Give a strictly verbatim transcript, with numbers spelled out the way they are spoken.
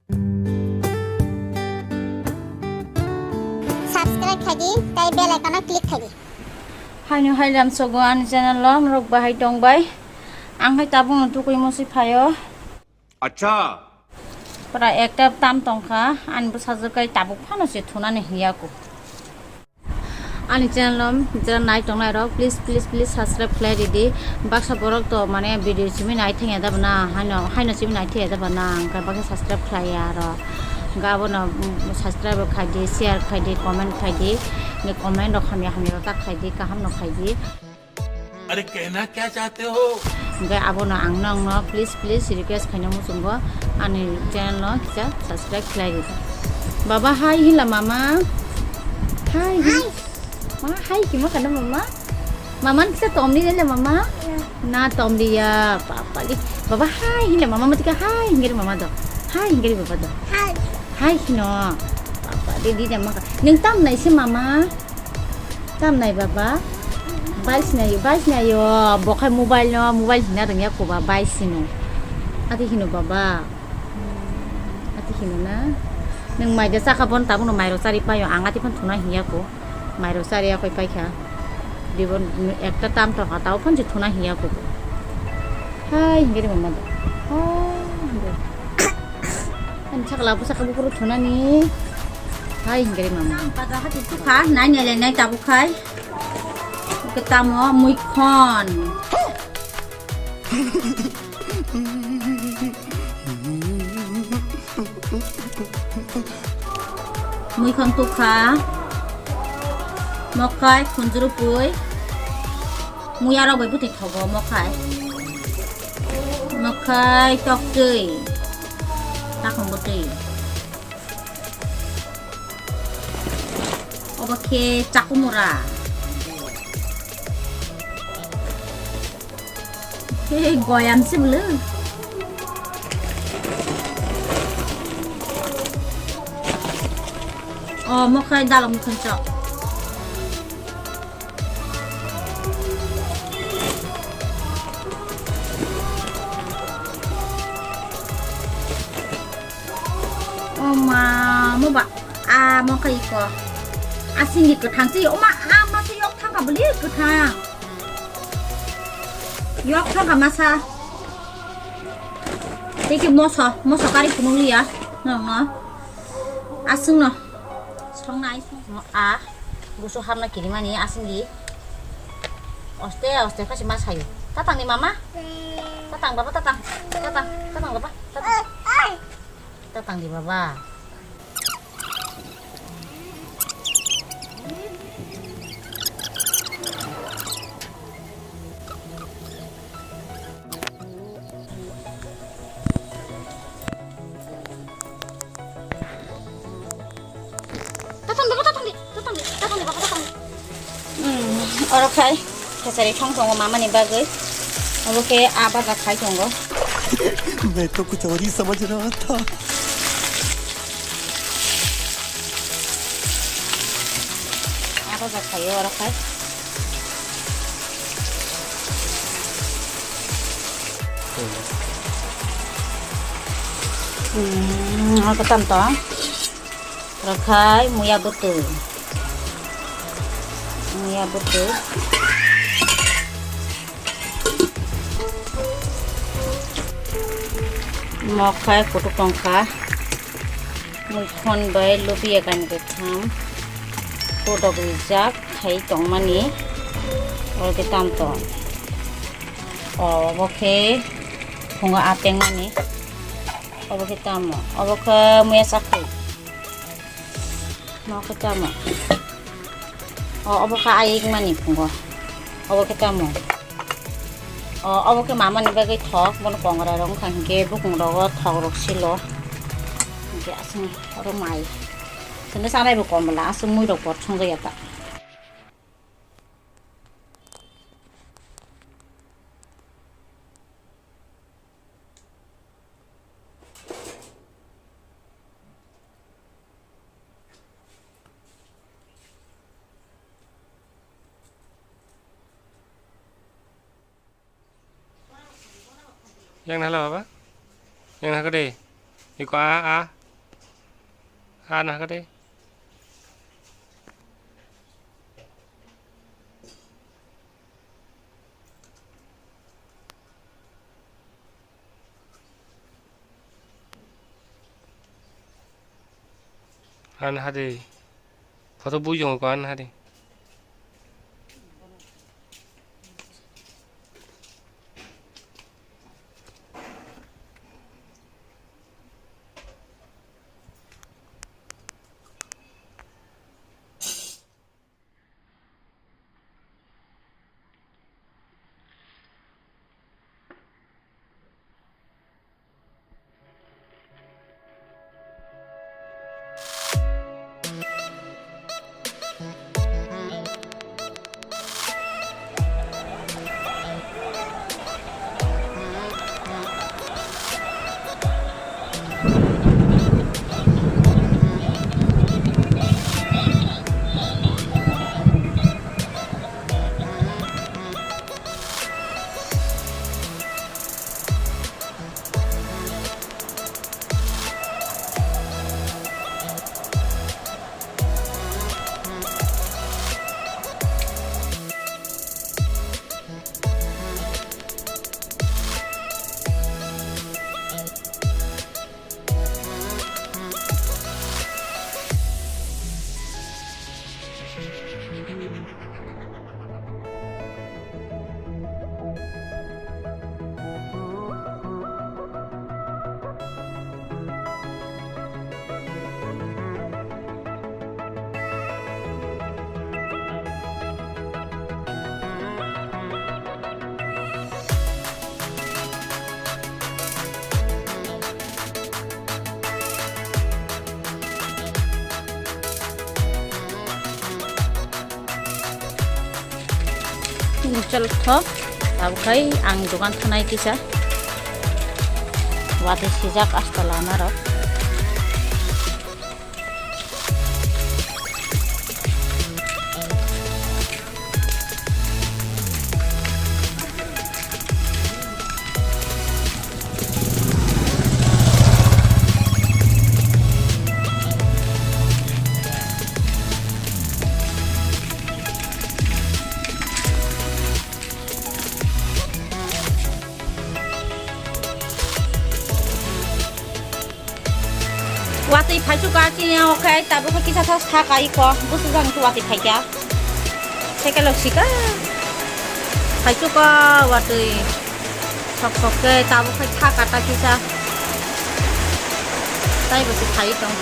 Subscribe khai di, tei bell icon-o click khai di. Haino hai lamsogo ani channel-o norok bahai tongbai. Ang hai tabukno tukui musi phaio. Acha. Pura ekta tam tongkha, ani bwsajwk kai tabuk phano se thunani hiyaku. Ani channel-o jera nai tongnai rok, please, please, please subscribe khlai ridi. Baksa borok to mane video simi nai thengya da bana, haino, haino simi nai thengya da bana, hwnkhe baksa subscribe khlai ya aro. Hwnkhe abono, mm, subscribe khai di, share khai di, comment khai di. Ni comment rok hamya hamya rok ta khai di, kaham no khai di. अरे कहना क्या चाहते हो? Hwnkhe abono ang nokno please, please request khaina muchungo ani channel no kisa subscribe khlai ridi. Baba hai hinla mama. Hai hin-, ma hai kima kana mama? Mama ni kisa tomli le mama? Na tomli ya, papa li. Baba hai hinla mama matika hai hingri mama do. Hai hingri baba do. Hai hino. Papa li di maka. Nung tam nai se mama? Tam nai baba? Bai sinai, bai sinai yo. Bo khai mobile no, mobile hina rwngya ko ba, bai sino. Ati hino baba. Ati hino na. Nung mai de chakha bon tabuk no mai rok chari paio. Ang ati phan thuna hinya ko. Mai rok chari ya koi paikha. Dibon ekta tam to kha tau phan je thuna hinya ko. Hai hingke mama do. Hai hingke. Ani sakla bwsakhe buphuru thunani. Hai hingkhe mama. Pada hati tukha, nai nai lai nai tabuk khai. Oke tamo muikhon. Muikhon tukha. Mokhai khunjuru pui. Muya rok bai bwtwi thogo mokhai. Mokhai toktwi. Takhum bwtwi. Obo khe chakumura. Khe goyam se bwlw. O mokhai dalok mukhunchok. O ma, mo ba, a, mo kha iko. A, singgi kwthang se, o ma, a, ma se yok thang ka bwlwi kwthang. Yok thang ka masa. Tei khe moso, moso kari phunuk liya. No, no. Aswk no. Songnai. A, gusu hapna kirimani aswk di. Oste, oste, kasi ma sayo. Tatang ni mama? Tatang, baba, tatang. Tatang, tatang, baba, tatang. Tatang di, baba. Tatang di, tatang di, tatang di, tatang di, baba, tatang di. Hmm, oro khai khesari thong tongo mamani bagwi. Obo khe a baja khai tongo. मैं तो कुछ और ही समझ रहा था। A baja khaio oro khai. Hmm, oro khe tam tong. Rakhai muya bwtwi. Muya bwtwi. Mokhai kutuk tongkha. Muikhon bai lupiya kani kwtham. Kodok rijak khai tongmani. Oro khe tam tong. Obo khe phungo atengmani. Obo khe tamo? Obo khe muya chakhwi. Mo khe tamo? O, obo khe ayik mani phungo. Obo khe tamo? O, obo khe mamani bagwi thok, bono kongra rok wngkha hinkhe bukung rogo thok rok silo. Hinkhe aswk oro mai. Chwngno chanai bo kom bwla, aswk mui rok bot songjakya ta. Yang nalo baba? Yang nako de. Iko a, a. Ano haka de. Ano hadi. Photo bui jongo ko ano hadi. Chal tho, abo khai ang dogan thanai kisa. Watwi sijak asta lama rok. Watwi phaichuk ka chini o khe tabuk khe kisa tha sa kai ko busu jani khe watwi phaikha. Sekelo sika phaichuk ka watwi sok sok khe tabuk khe tha kata kisa. Tai bo se phai tong.